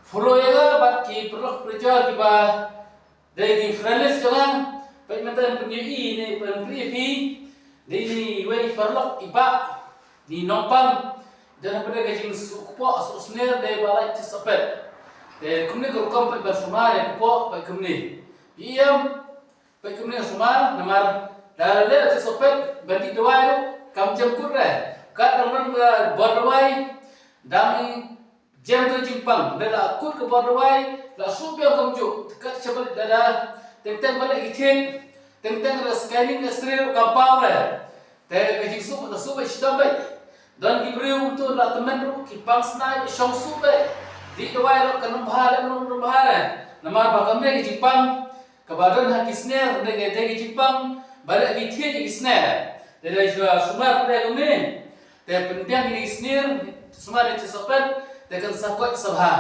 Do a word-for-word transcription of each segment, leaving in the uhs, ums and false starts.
Puro ïa nga bad ki paralok parajor kiba dei ki friend list jong nga. Peit mynta pynïohi ne pynïohi phi. Dei ni wei paralok i Bah ni Nongpang. Dan haba dei ka jingsuk kpoh suk sner dei ba lai ti sapet. Te kumne ka rukom peit ban sumar ïa kpoh peit kumne. Ïam. Peit kumne sumar namar da leh ti sapet ban dih dawai ruh kam jem kut re. Kat dang don ka bor dawai dang jem tu jingpang, da la kut ka bor dawai, la shu biang kumjuh, kat sha ba leh da da, teng teng ba leh ki thied, teng teng da scanning X-ray kam paw re. Te ka jingsuk, ka suk ba shitom ba. Don ki briew kumtu la tymmen ruh, ki pang snai ba shong suk ba. Dih dawai ruh ka nang bha re, nang bha re. Namar ba kam dei ka jingpang, kaba don ha ki sner, dei ka, dei ka jingpang ba leh ki thied ki sner. Te da shu sumar peit kumne. Te pynbiang kine ki sner, sumar ïa ki sapet, te kan sa koit sa bha.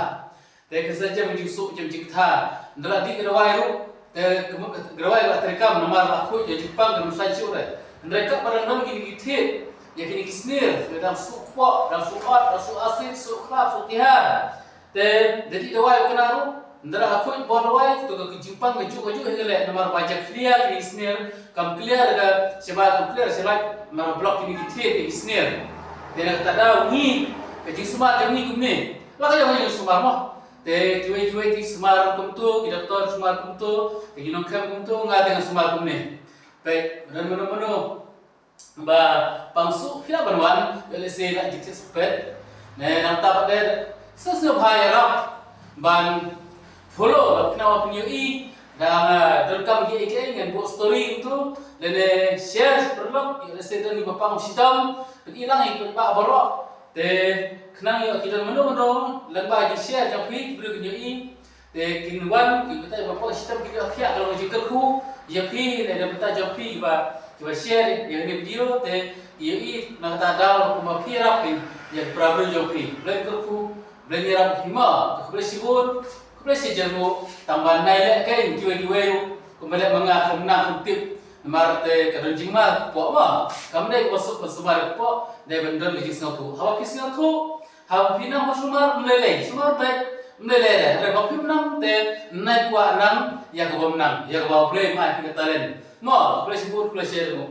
Te kan sa jem jingsuk jem jingtha. Hynrei dih ka dawai ruh, te ka mut ka dawai la treikam namar la khuid ïa jingpang kan sa shuh re. Hynrei katba dang don kine ki thied, ïa kine ki sner, ïa dang suk kpoh, dang suk ot, dang suk asid, suk khlab, suk tihar. Te da dih dawai ba kane ruh, hynrei ha khuid bor dawai, to ka jingpang ka juk ka juk hi ka leh namar ba ja clear kine ki sner, kam clear ka shabar, kam clear shabar, namar block kine ki thied kine ki sner. Te na kata daw ngi, ka jingsumar jong ngi kumne. La ka jong ngi sumar mo. Te kiwei kiwei ki sumar kumtu, ki doktor sumar kumtu, ki nongkhem kumtu, nga te nga sumar kumne. Peit, don mano mano ba pang suk phi lah ban wan, ïa lehse la jingthied suk peit. Ne nangta pat de sa sngewbha ïarap ban follow, ba phi nang wan phin ïohi, dang, ah, donkam kiei kiei ngan buh story kumtu, lane share sha paralok, ïa lehse don kiba pang shitom, phin i lang ïa ki paidbah baroh. Te khnang ïoh ki don mano mano lyngba ki share jong phi, ki briew kin ïohi. Te kin wan ki batai ba pang shitom ki ïoh khiah ka long jingkyrkhu ïa phi, ne na bynta jong phi ba kiba share ïa kane video, te ïohi na kata daw kumba phi ïarap ïa ki para briew jong phi. Blei kyrkhu, Blei ïarap hi mo. Te khublei shibun, khublei shi jyrnguh, tang ba nai leh kein kiwei kiwei ruh kumba leh ma nga kam nang kam tip. Namar te ka don jingma kpoh mo. Kam dei kaba suk ban sumar kpoh, dei ban don ka jingsngewthuh. Haba phi sngewthuh, haba phi nang ban sumar, ym lei lei, sumar beit, ym lei lei re. Hynrei ba phim nang te, nai kwah nang ïa kaba ym nang, ïa kaba U Blei ma ai phi ka talent. Mo, khublei shibun, khublei shi jyrnguh.